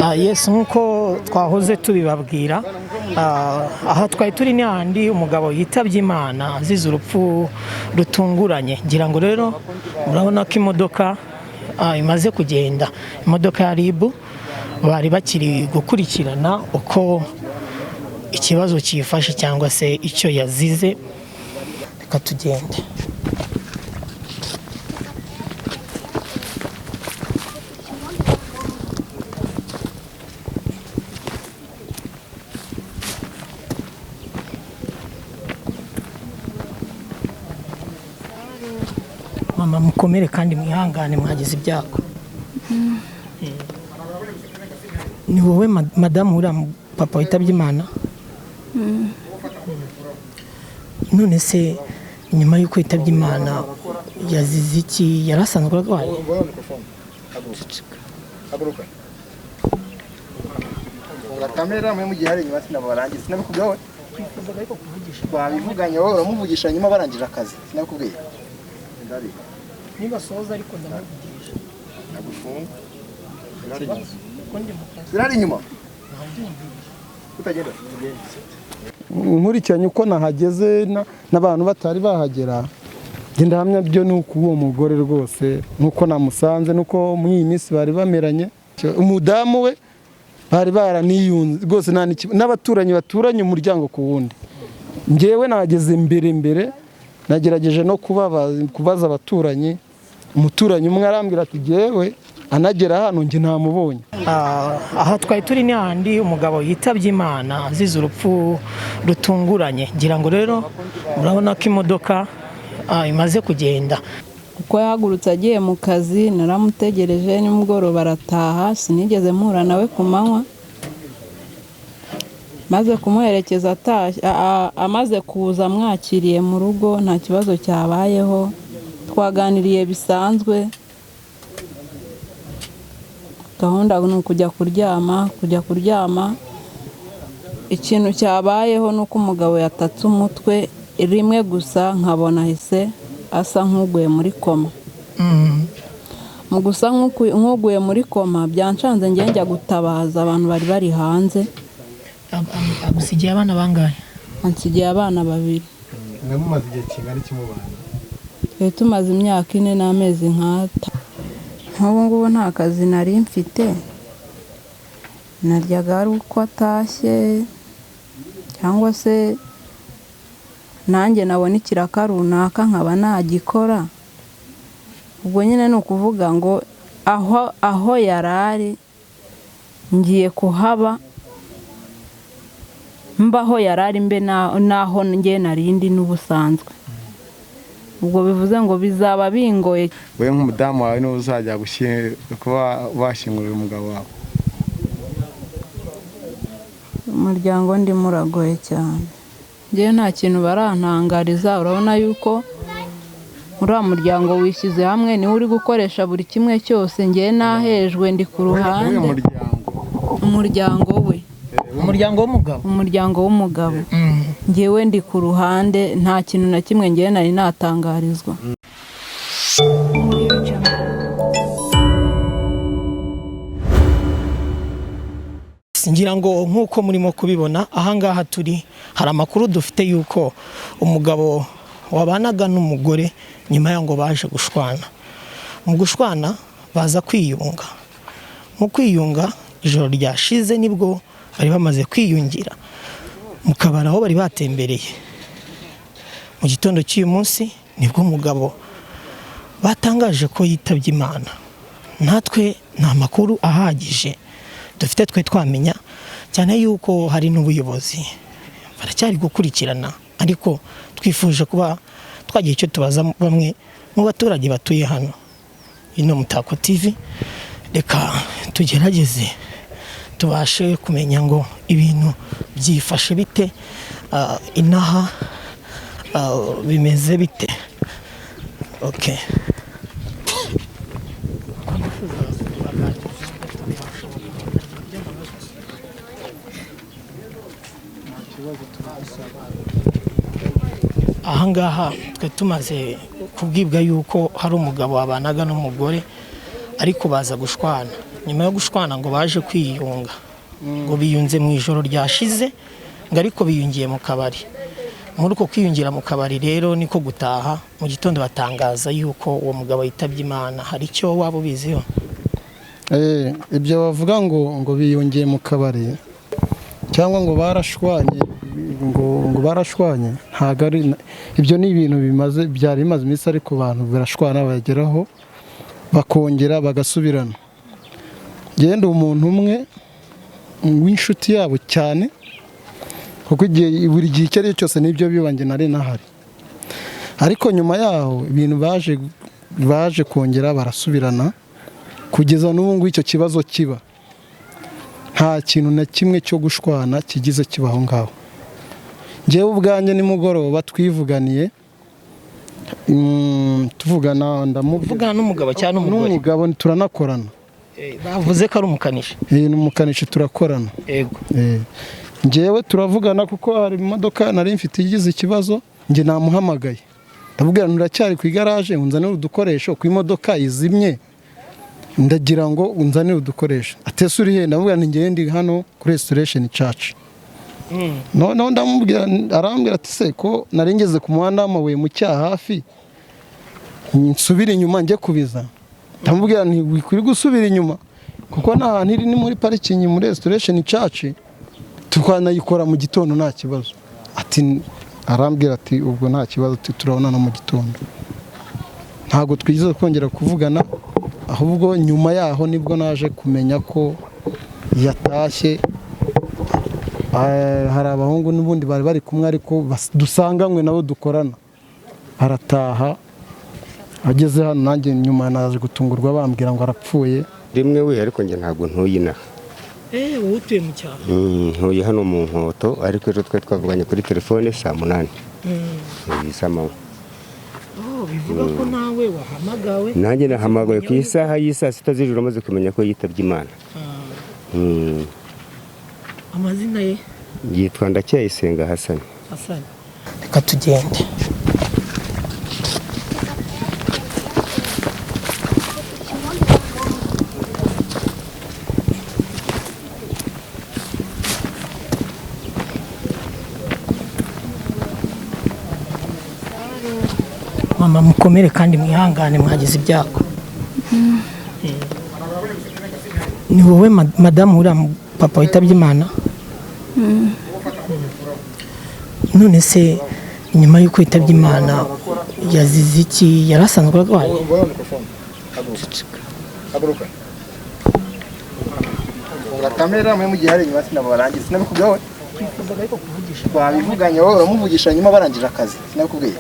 Yes, nk'uko twahoze tubibabwira, aha twari turi ni hahandi umugabo yitabye Imana azize urupfu rutunguranye. Ngira ngo rero murabona ko imodoka imaze kugenda, imodoka ya RIB. Bari bakiri gukurikirana uko ikibazo cyifashe cyangwa se icyo yazize. Reka tugende. Mama, mukomere kandi mwihangane, mwagize ibyago. Ni wowe madamu uriya papa witabye Imana? None se nyuma y'uko yitabye Imana yazize iki? Yari asanzwe arwaye? Haguruka. Kamera mwe mugihe hari inyuma sinabarangiza, sinabikubwiye wowe. Twabivuganye, wowe uramuvugisha nyuma barangije akazi, sinabikubwiye. Nibasoza ariko ndamuvugisha. Nagufunga. Kuko ndi mu kazi. Sinari inyuma. Utagenda. Nkurikiranye uko nahageze n'abantu batari bahagera, njye ndahamya byo ni uko uwo mugore rwose nuko namusanze, nuko muri iyi minsi bari bameranye, umudamu we bari baraniyunze rwose, nta n'abaturanyi baturanye umuryango ku wundi. Njyewe nahageze mbere mbere, nagerageje no kubaza abaturanyi. Umuturanyi umwe arambwira ati jyewe anagera hano njye ntamubonye. Aha twari turi ni hahandi umugabo yitabye Imana azize urupfu rutunguranye. Ngira ngo rero murabona ko imodoka imaze kugenda. Uko yahagurutse agiye mu kazi, naramutegereje, nimugoroba arataha, sinigeze mpura nawe ku manywa. Maze kumuherekeza atashye, amaze kuza mwakiriye mu rugo, nta kibazo cyabayeho, twaganiriye bisanzwe. Gahunda ni ukujya kuryama, kujya kuryama. Ikintu cyabayeho ni uko umugabo yatatse umutwe rimwe gusa, nkabona ahise asa nk'uguye muri koma. Mu gusa nk'uguye muri koma byancanze, njye njya gutabaza abantu bari bari hanze. Agusigiye abana bangahe? Ansigiye abana babiri. Mwe mumaze igihe kingana iki mubana? Twari tumaze imyaka 4 n'amezi nk'ata. Nk'ubu ngubu nta kazi nari mfite, naryaga ari uko atashye cyangwa se nanjye nabona ikiraka runaka nkaba nagikora. Ubwo nyine ni ukuvuga ngo aho yari ari ngiye kuhaba, mbaho yari ari mbe naho njye narindi n'ubusanzwe. Ubwo bivuze ngo bizaba bingoye. Wowe nk'umudamu wawe niwe uzajya kuba washyingurira umugabo wawe? Umuryango ndimo uragoye cyane, njyewe nta kintu barantangariza. Urabona yuko uriya muryango wishyize hamwe, niwe uri gukoresha buri kimwe cyose, njyewe nahejwe ndi ku ruhande. Umuryango we. Umuryango w'umugabo. Umuryango w'umugabo. Njyewe ndi ku ruhande, nta kintu na kimwe njyewe nari natangarizwa. Ngira ngo nk'uko murimo kubibona ahangaha turi, hari amakuru dufite yuko umugabo wabanaga n'umugore nyuma yaho ngo baje gushwana. Mu gushwana baza kwiyunga. Mu kwiyunga ijoro ryashize nibwo bari bamaze kwiyungira mu kabari aho bari batembereye. Mu gitondo cy'uyu munsi nibwo umugabo batangaje ko yitabye Imana. Natwe nta makuru ahagije dufite twe twamenya, cyane yuko hari n'ubuyobozi baracyari gukurikirana, ariko twifuje kuba twagira icyo tubaza bamwe mu baturage batuye hano. Ino Mutako TV, reka tugerageze tubashe kumenya ngo ibintu byifashe bite, inaha bimeze bite. Okay. Ahangaha twe tumaze kubwibwa yuko hari umugabo wabanaga n'umugore, ariko baza gushwana. Nyuma yo gushwana ngo baje kwiyunga, ngo biyunze mu ijoro ryashize, ngo ariko biyungiye mu kabari. Muri uko kwiyungira mu kabari rero niko gutaha mu gitondo batangaza yuko uwo mugabo yitabye Imana. Hari icyo waba ubiziho? Ibyo bavuga ngo biyongeye mu kabari cyangwa ngo barashwanye, ngo barashwanye, ntago ari ibyo. Ni ibintu bimaze byari bimaze iminsi, ariko abantu barashwana bageraho bakongera bagasubirana. Genda umuntu umwe w'inshuti yabo cyane, kuko igihe buri gihe icyo ari cyo cyose nibyo bibanjye nari nahari. Ariko nyuma yaho ibintu baje kongera barasubirana, kugeza n'ubu ngubu icyo kibazo kiba nta kintu na kimwe cyo gushwana kigize kibaho ngaho. Njyewe ubwanjye nimugoroba twivuganiye, tuvugana, ndamubwira. Uvugana n'umugabo cyangwa n'umugore? N'umugabo, turanakorana. Bavuze ko ari umukanishi. Ni umukanishi, turakorana. Yego. Njyewe turavugana kuko hari imodoka nari mfite igize ikibazo, njye namuhamagaye ndamubwira nti uracyari ku igaraje, unzanire udukoresho ku imodoka izimye, ndagira ngo unzanire udukoresho. Atese uri he? Ndamubwira nti njyewe ndi hano kuri Restoration Church. Noneho ndamubwira, arambwira ati se ko nari ngeze ku muhanda w'amabuye mu cyaha hafi, nsubire inyuma njye kubiza? Ndamubwira nti wikwiye gusubira inyuma kuko nta hantu iri, ni muri parikingi muri Restoration Church, tukanayikora mu gitondo nta kibazo. Ati arambwira ati ubwo nta kibazo, turabonana mu gitondo. Ntabwo twigeze kongera kuvugana, ahubwo nyuma yaho nibwo naje kumenya ko yatashye. Hari abahungu n'ubundi bari bari kumwe, ariko dusanganywe nabo dukorana, arataha ageze hano, nanjye nyuma naje gutungurwa bambwira ngo arapfuye. Rimwe we, ariko njye ntabwo ntuye inaha. Wowe utuye mu cyaro? Ntuye hano mu Nkoto, ariko ejo twari twavuganye kuri telefone saa 8 z'amanywa. Oh, bivuga ko nawe wahamagawe? Nanjye nahamagawe ku isaha y'isaa 6 z'ijoro maze kumenya ko yitabye Imana. Amazina ye? Yitwa Ndacyayisenga Hasani. Hasani. Reka tugende. Mama, mukomere kandi mwihangane, mwagize ibyago. Ni wowe madamu uriya papa witabye Imana? None se nyuma y'uko yitabye Imana yazize iki? Yari asanzwe arwaye? Kamera mwe mugihe hari inyuma sinabarangiza, sinabikubwiye wowe? Twabivuganye, wowe uramuvugisha nyuma barangije akazi, sinabikubwiye?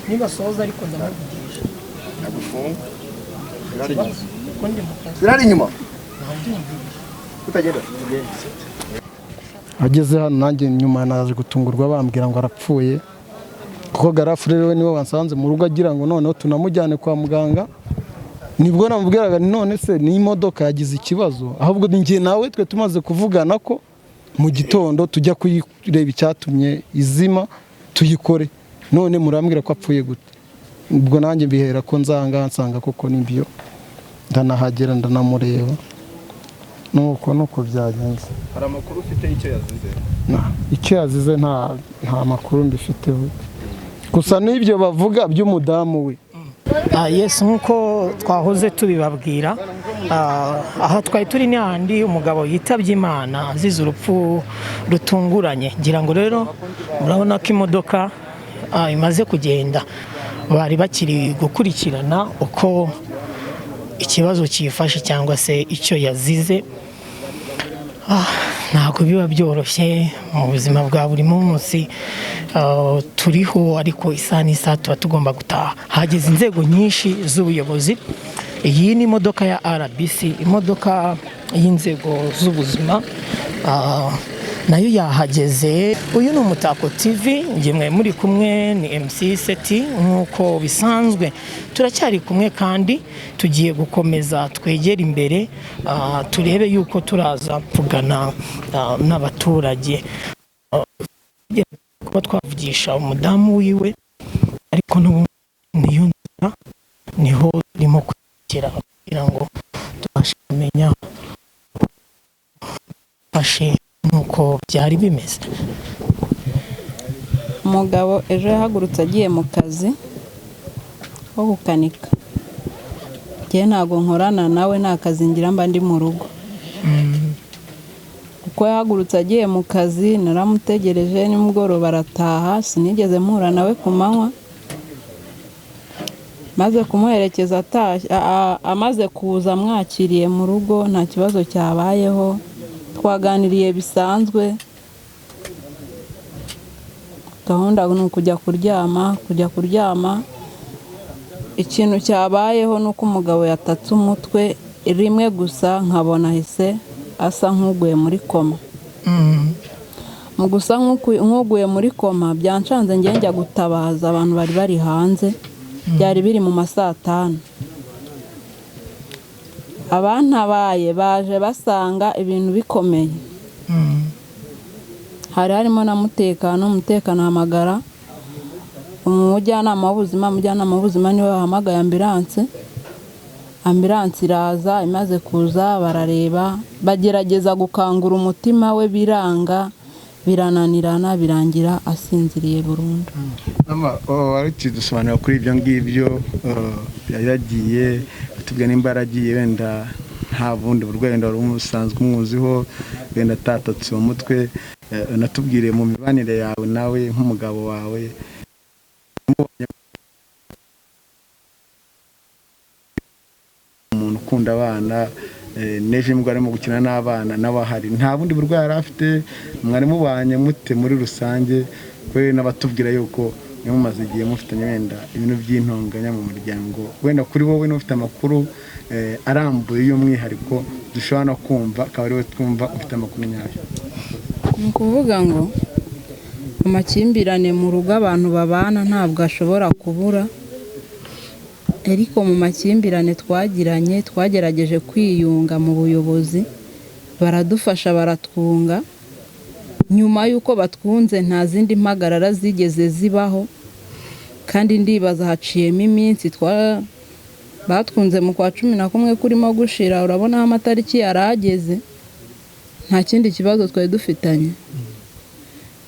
Nibasoza ariko ndamuvugisha. Nagufunga. Kuko ndi mu kazi. Birari inyuma utagenda. Ageze hano nanjye nyuma naje gutungurwa bambwira ngo arapfuye, kuko garafu rero we niwe wansanze mu rugo agira ngo noneho tunamujyane kwa muganga. Nibwo namubwiraga nti none se ni imodoka yagize ikibazo, ahubwo njye nawe twe tumaze kuvugana ko mu gitondo tujya kuyireba icyatumye izima tuyikore, none murambwira ko apfuye gute? Ubwo nanjye mbihera ko nzanga nsanga koko nibyo, ndanahagera ndanamureba, nuko byagenze. Hari amakuru ufite y'icyo yazize? Icyo yazize nta makuru mbifiteho, gusa n'ibyo bavuga by'umudamu we. Yes, nk'uko twahoze tubibabwira, aha twari turi ni handi umugabo yitabye Imana azize urupfu rutunguranye. Ngira ngo rero murabona ko imodoka imaze kugenda, bari bakiri gukurikirana uko ikibazo cyifashe cyangwa se icyo yazize. Ntabwo biba byoroshye mu buzima bwa buri munsi. Turiho ariko isaha n'isaha tuba tugomba gutaha. Hageze inzego nyinshi z'ubuyobozi. Iyi ni imodoka ya RBC, imodoka y'inzego z'ubuzima, nayo yahageze. Uyu ni Umutako TV, njye mwe muri kumwe ni MC Seti nk'uko bisanzwe. Turacyari kumwe kandi tugiye gukomeza twegere imbere, turebe yuko turaza kuvugana n'abaturage. Kuba twavugisha umudamu wiwe, ariko n'ubu niyo nzira niho turimo kugera kugira ngo byifashe nuko byari bimeze. Umugabo ejo yahagurutse agiye mu kazi ko gukanika. Njye ntabwo nkorana nawe, nta kazi ngira, mba ndi mu rugo. Uko yahagurutse agiye mu kazi, naramutegereje, nimugoroba arataha. Sinigeze mpura nawe ku manywa. Maze kumuherekeza atashye, amaze kuza mwakiriye mu rugo, nta kibazo cyabayeho, twaganiriye bisanzwe. Gahunda ni ukujya kuryama. Kujya kuryama, ikintu cyabayeho ni uko umugabo yatatse umutwe rimwe gusa, nkabona ahise asa nk'uguye muri koma. Mu gusa nk'uguye muri koma, byancanze, njye njya gutabaza abantu bari bari hanze. Byari biri mu ma saa tanu. Abantabaye baje basanga ibintu bikomeye. Hari harimo na mutekano. Umutekano ahamagara umujyanama w'ubuzima. Umujyanama w'ubuzima niwe wahamagaye ambulance. Ambulance iraza. Imaze kuza, barareba, bagerageza gukangura umutima we, biranga, birananirana, birangira asinziriye burundu. Mama, wari ukidusobanurira kuri ibyo ngibyo. Yari yagiye atubwira nimba yaragiye wenda nta bundi burwayi wenda wari umusanzwe umuziho, wenda atatatse uwo mutwe. Unatubwire mu mibanire yawe nawe nk'umugabo wawe, umuntu ukunda abana, n'ejo nibwo arimo gukina n'abana n'abahari, nta bundi burwayi yari afite, mwari mubanye mute muri rusange? Kwe n'abatubwira yuko mumaze igihe mufitanye wenda ibintu by'intonganya mu muryango, wenda kuri wowe n'ufite amakuru arambuye y'umwihariko dushobora no kumva, akaba ariwe twumva ufite amakuru nyayo. Ni ukuvuga ngo amakimbirane mu rugo abantu babana ntabwo ashobora kubura, ariko mu makimbirane twagiranye twagerageje kwiyunga mu buyobozi, baradufasha, baratwunga. Nyuma y'uko batwunze, nta zindi mpagarara zigeze zibaho. Kandi ndibaza haciyemo iminsi, batwunze mu kwa 11 kurimo gushira. Urabona aho amatariki yari ageze, nta kindi kibazo twari dufitanye.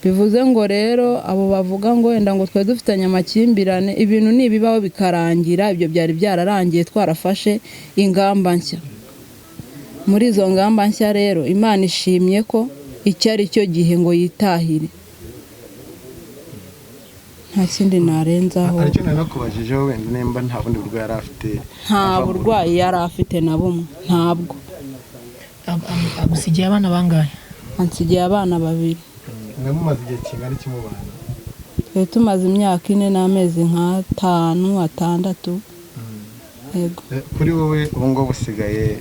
Bivuze ngo rero abo bavuga ngo wenda ngo twari dufitanye amakimbirane, ibintu nibibaho bikarangira, ibyo byari byararangiye, twarafashe ingamba nshya. Muri izo ngamba nshya rero, Imana ishimye ko icyo ari cyo gihe ngo yitahire. Nta kindi narenzaho. Aricyo nari nakubajijeho, wenda nimba nta bundi burwayi yari afite. Nta ava mu rugo. burwayi yari afite na bumwe, ntabwo. Agusigiye abana bangahe? Ansigiye abana babiri. Mwe mumaze igihe kingana iki mubana? Twari tumaze imyaka 4 n'amezi nk'atanu, 6, yego. Kuri wowe ubu ngubu usigaye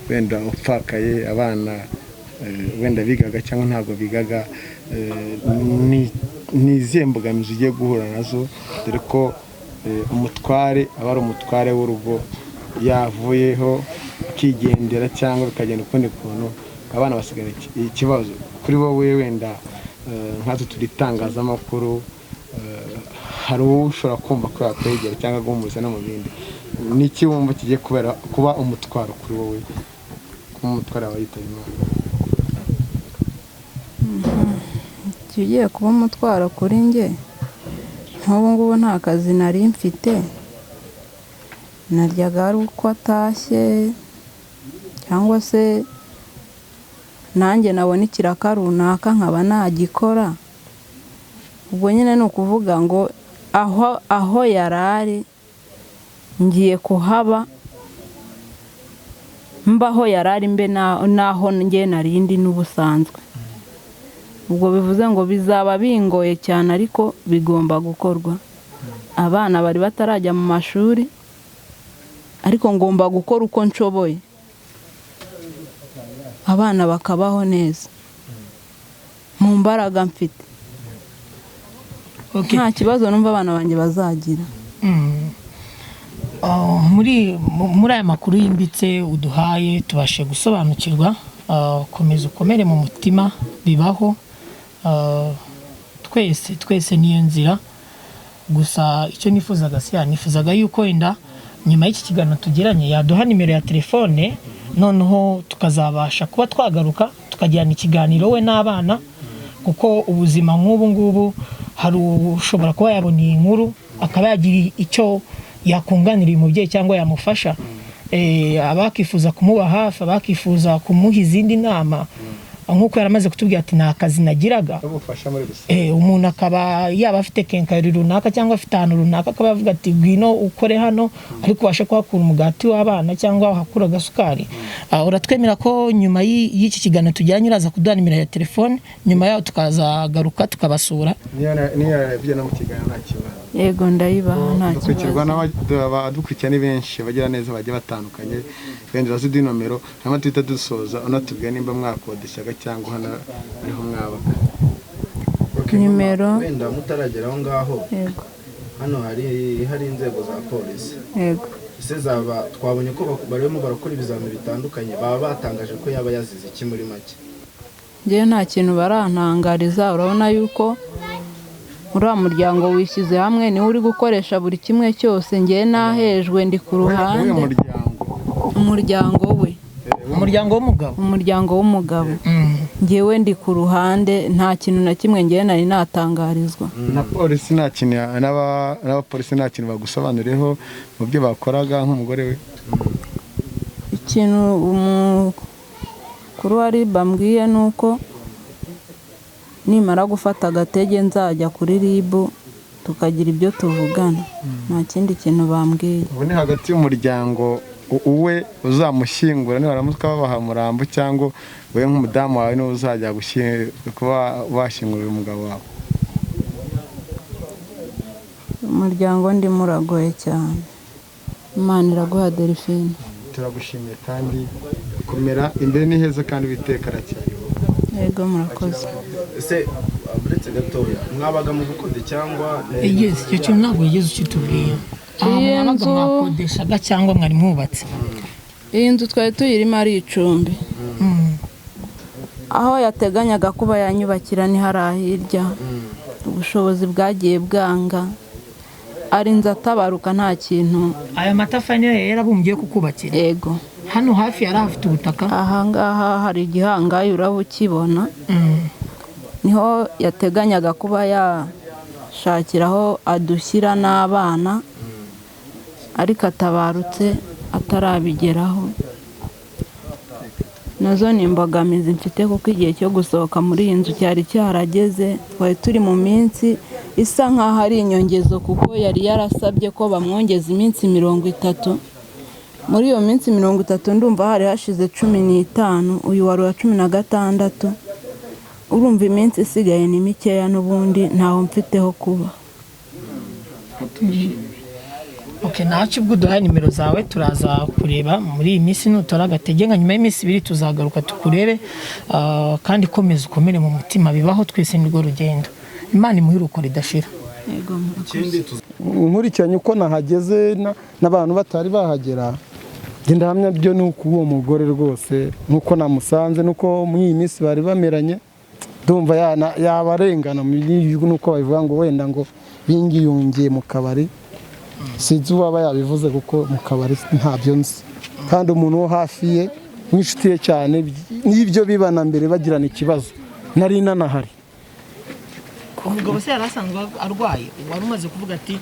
wenda upfakaye, abana wenda bigaga cyangwa ntabwo bigaga, ni izihe mbogamizi ugiye guhura nazo, dore ko umutware aba ari umutware w'urugo, yavuyeho akigendera cyangwa bikagenda ukundi kuntu, abana basigara ikibazo kuri wowe? Wenda nkatwe turi itangazamakuru, hari uwo ushobora kumva ko yakwegera cyangwa guhumuza no mu bindi, niki wumva kigiye kubera kuba umutwaro kuri wowe, kuba umutwaro wawe yitaba Imana? Ikigiye kuba umutwaro kuri njye, nk'ubu ngubu nta kazi nari mfite, naryaga ari uko atashye cyangwa se nanjye nabona ikiraka runaka nkaba nagikora. Ubwo nyine ni ukuvuga ngo aho yari ari ngiye kuhaba, mbaho yari ari, mbe n'aho njye narindi n'ubusanzwe. Ubwo bivuze ngo bizaba bingoye cyane, ariko bigomba gukorwa. Abana bari batarajya mu mashuri, ariko ngomba gukora uko nshoboye abana bakabaho neza mu mbaraga mfite. Nta kibazo numva abana banjye bazagira. Muri aya makuru yimbitse uduhaye tubashe gusobanukirwa. Komeza ukomere mu mutima, bibaho. Twese twese niyo nzira. Gusa icyo nifuzaga si nifuzaga yuko wenda nyuma y'iki kiganiro tugiranye yaduha nimero ya telefone, noneho tukazabasha kuba twagaruka. tukagirana ikiganiro we n'abana, kuko ubuzima nk'ubu ngubu hari ushobora kuba yabona iyi nkuru akaba yagira icyo yakunganira uyu mubyeyi cyangwa yamufasha. Abakifuza kumuba hafi, abakifuza kumuha izindi nama, nk'uko yaramaze kutubwira ati nta kazi nagiraga. N'ubufasha muri rusange. Umuntu akaba yaba afite kenkayori runaka cyangwa afite ahantu runaka, akaba yavuga ati ngwino ukore hano ariko ubashe kuhakura umugati w'abana cyangwa wahakura agasukari. Uratwemera ko nyuma y'iki kiganiro tujyanye uraza kuduha nimero ya telefone, nyuma yaho tukazagaruka tukabasura? Niyo yarebye no mu kiganiro, nta kibazo. Yego, ndayibaha, nta Dukurikirwa kibazo. Abadukurikira ni benshi, abagira neza bagiye batandukanye. Wenda uraziduha nomero, hanyuma tuhita dusoza unatubwira nimba mwakodeshaga cyangwa hano ariho mwabaga. Nimero. Wenda mutaragera aho ngaho, Yego. hano hari inzego za polisi. Yego. Ese zaba twabonye ko barimo barakora ibizamini bitandukanye, baba batangaje ko yaba yazize iki muri make? Njyewe nta kintu barantangariza. Urabona yuko uriya muryango wishyize hamwe, niwe uri gukoresha buri kimwe cyose. Njyewe nahejwe, ndi ku Uwuhe ruhande. muryango? Umuryango we. Umuryango w'umugabo. Umuryango w'umugabo. Njyewe ndi ku ruhande, nta kintu na kimwe njyewe nari natangarizwa. Na polisi nta kintu n'abapolisi nta kintu bagusobanuriyeho mu byo bakoraga nk'umugore we? Ikintu umukuru wa RIB ambwiye ni uko nimara gufata agatege nzajya kuri RIB tukagira ibyo tuvugana. Nta kindi kintu bambwiye. Ubu ni hagati y'umuryango uwe uzamushyingura nibaramuka babaha umurambo, cyangwa wowe nk'umudamu wawe niwe uzajya kuba washyingurira umugabo wawe? Umuryango ndimo uragoye cyane. Imana iraguha, Delphine. Turagushimiye kandi kumera imbere ni heza, kandi Uwiteka aracyariho. Yego, murakoze. Ese uretse gatoya, mwabaga mu bukode cyangwa? Yes, icyo kintu ntabwo wigeze ukitubwira. Aha Iyi mwabaga mwakodeshaga cyangwa mwari mwubatse? Iyi nzu twari tuyirimo ari icumbi. Aho yateganyaga kuba yanyubakira ni hariya hirya. Ubushobozi bwagiye bwanga, arinze atabaruka nta kintu. Aya matafari niyo yari yarabumbye yo kukubakira? Yego. Hano hafi yari ahafite ubutaka? Ahangaha hari igihangayi, uraba ukibona. Niho yateganyaga kuba yashakira aho adushyira n'abana, ariko atabarutse atarabigeraho. Nazo ni imbogamizi mfite, kuko igihe cyo gusohoka muri iyi nzu cyari cyarageze. Twari turi mu minsi isa nk'aho ari inyongezo, kuko yari yarasabye ko bamwongeza iminsi 30. Muri iyo minsi 30 ndumva hari hashize 15, uyu wari uwa 16. Urumva iminsi isigaye ni mikeya, n'ubundi ntaho mfiteho kuba. Okay, ntacyo, ubwo uduhaye nimero zawe turaza kureba muri iyi minsi. Nutora agatege nka nyuma y'iminsi 2 tuzagaruka tukurebe. Kandi komeza ukomere mu mutima, bibaho, twese nirwo rugendo. Imana imuhe iruhuko ridashira. Yego, murakoze. Ikindi Nkurikiranye uko nahageze n'abantu batari bahagera, njye ndahamya byo ni uko uwo mugore rwose nk'uko namusanze, nuko muri iyi minsi bari bameranye, ndumva yabarengana nuko babivuga ngo wenda ngo bingiyungiye mu kabari. Sinzi uwaba yabivuze, kuko mu kabari ntabyo nzi, kandi umuntu wo hafi ye w'inshuti ye cyane n'ibyo bibana mbere bagirana ikibazo nari nanahari. Umugabo se yari asanzwe arwaye? Wari umaze kuvuga ati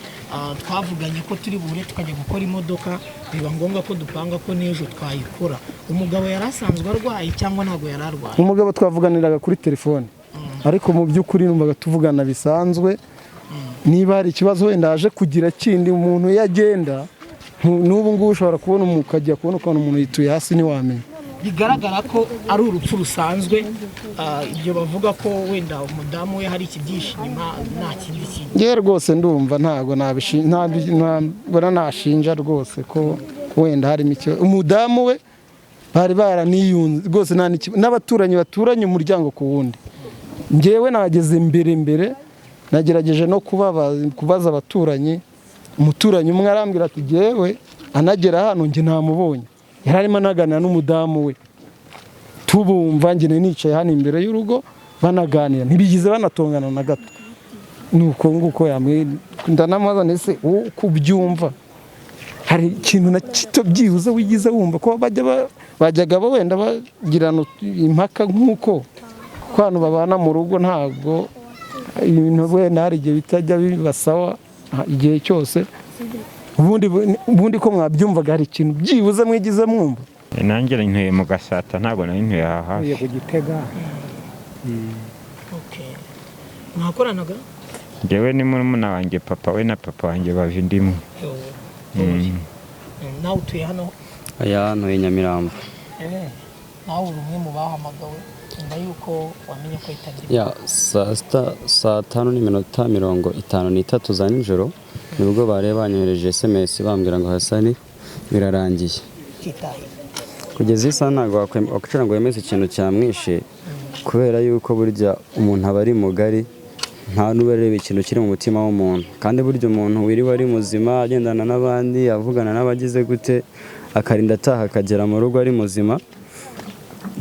"Twavuganye ko turi buhure tukajya gukora imodoka, biba ngombwa ko dupanga ko n'ejo twayikora." Umugabo yari asanzwe arwaye cyangwa ntabwo yari arwaye? Umugabo twavuganiraga kuri telefone, ariko mu by'ukuri numvaga tuvugana bisanzwe. Niba hari ikibazo wenda aje kugira kindi, umuntu iyo agenda n'ubu ngubu ushobora kubona ukajya kubona ukabona umuntu yituye hasi, ntiwamenya. Bigaragara ko ari urupfu rusanzwe. Ibyo bavuga ko wenda umudamu we hari ikibyihishe inyuma, nta kindi kintu? Ngewe rwose ndumva ntabwo ntabwo nashinja rwose ko wenda harimo ikibazo. Umudamu we bari baraniyunze rwose, nta n'abaturanyi baturanye umuryango ku wundi. Ngewe nageze mbere mbere, nagerageje no kubaza abaturanyi. Umuturanyi umwe arambwira ati jyewe anagera hano njye namubonye, yari arimo anaganira n'umudamu we, tubumva. Njye nari nicaye hano imbere y'urugo banaganira, ntibigeze banatongana na gato. Nuko nguko yamwe ndanamubaza, ndetse wowe uko ubyumva hari ikintu na kito byibuze wigize wumva ko bajya Bajyaga bo wenda bagirana impaka nk'uko kuko abantu babana mu rugo, ntabwo ibintu wenda hari igihe bitajya bibasawa igihe cyose. Ubundi ko mwabyumvaga, hari ikintu byibuze mwigize mwumva? Nanjye ntuye mu Gasata, ntabwo nari ntuye aha hafi. Ku Gitega. Okay. Mwakoranaga? Njyewe ni murumuna wanjye, papa we na papa wanjye bava inda imwe. Nawe utuye hano? Aya, ntuye Nyamirambo. Nawe uri umwe mu bahamagawe nyuma y'uko wamenye ko yitabye? Ya, saa sita, 5:53 za nijoro nibwo bari banyohereje SMS bambwira ngo Hasani birarangiye. Kitaye. Kugeza iyi saha ntabwo wakwicara ngo wemeze ikintu cyamwishe, kubera yuko burya umuntu aba ari mugari, nta n'uba areba ikintu kiri mu mutima w'umuntu. Kandi burya umuntu wiriwe ari muzima, agendana n'abandi, avugana n'abagize gute, akarinda ataha akagera mu rugo ari muzima,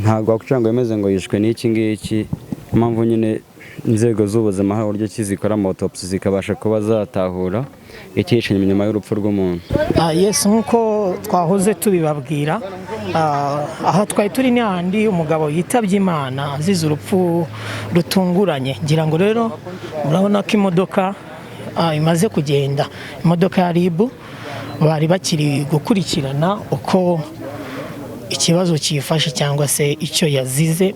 ntabwo wakwicara ngo wemeze ngo yishwe n'iki ngiki. Impamvu nyine inzego z'ubuzima hari uburyo ki zikora autopsy, zikabasha kuba zatahura icyihishe inyuma y'urupfu rw'umuntu. Yes, nk'uko twahoze tubibabwira, aha twari turi ni hahandi umugabo yitabye Imana azize urupfu rutunguranye. Ngira ngo rero murabona ko imodoka imaze kugenda, imodoka ya RIB. Bari bakiri gukurikirana uko ikibazo cyifashe cyangwa se icyo yazize.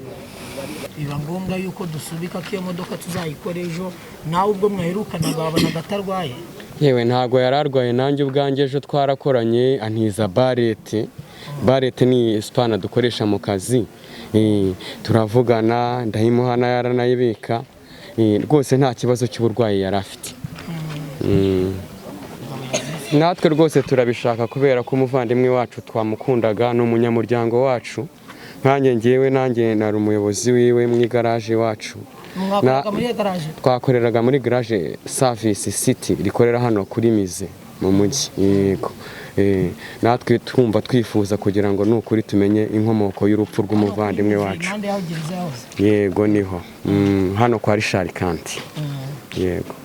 Biba ngombwa yuko dusubika ko iyo modoka tuzayikora ejo. Nawe ubwo mwaherukanaga wabonaga atarwaye? Yewe, ntabwo yari arwaye. Nanjye ubwanjye ejo twarakoranye, antiza barete. Barete ni sipana dukoresha mu kazi. Turavugana, ndayimuha, nayo aranayibika. Rwose nta kibazo cy'uburwayi yari afite. Natwe rwose turabishaka kubera ko umuvandimwe wacu twamukundaga, ni umunyamuryango wacu. Nkanjye ngewe, nanjye nari umuyobozi wiwe mu igaraje iwacu. Mwakoraga muri garaje? Twakoreraga muri garage Service City rikorera hano kuri Mize mu mujyi, yego. Natwe twumva twifuza kugira ngo ni ukuri tumenye inkomoko y'urupfu rw'umuvandimwe wacu. Impande y'aho gereza yahoze? Yego, niho. Hano kwa Richard Kanti, yego.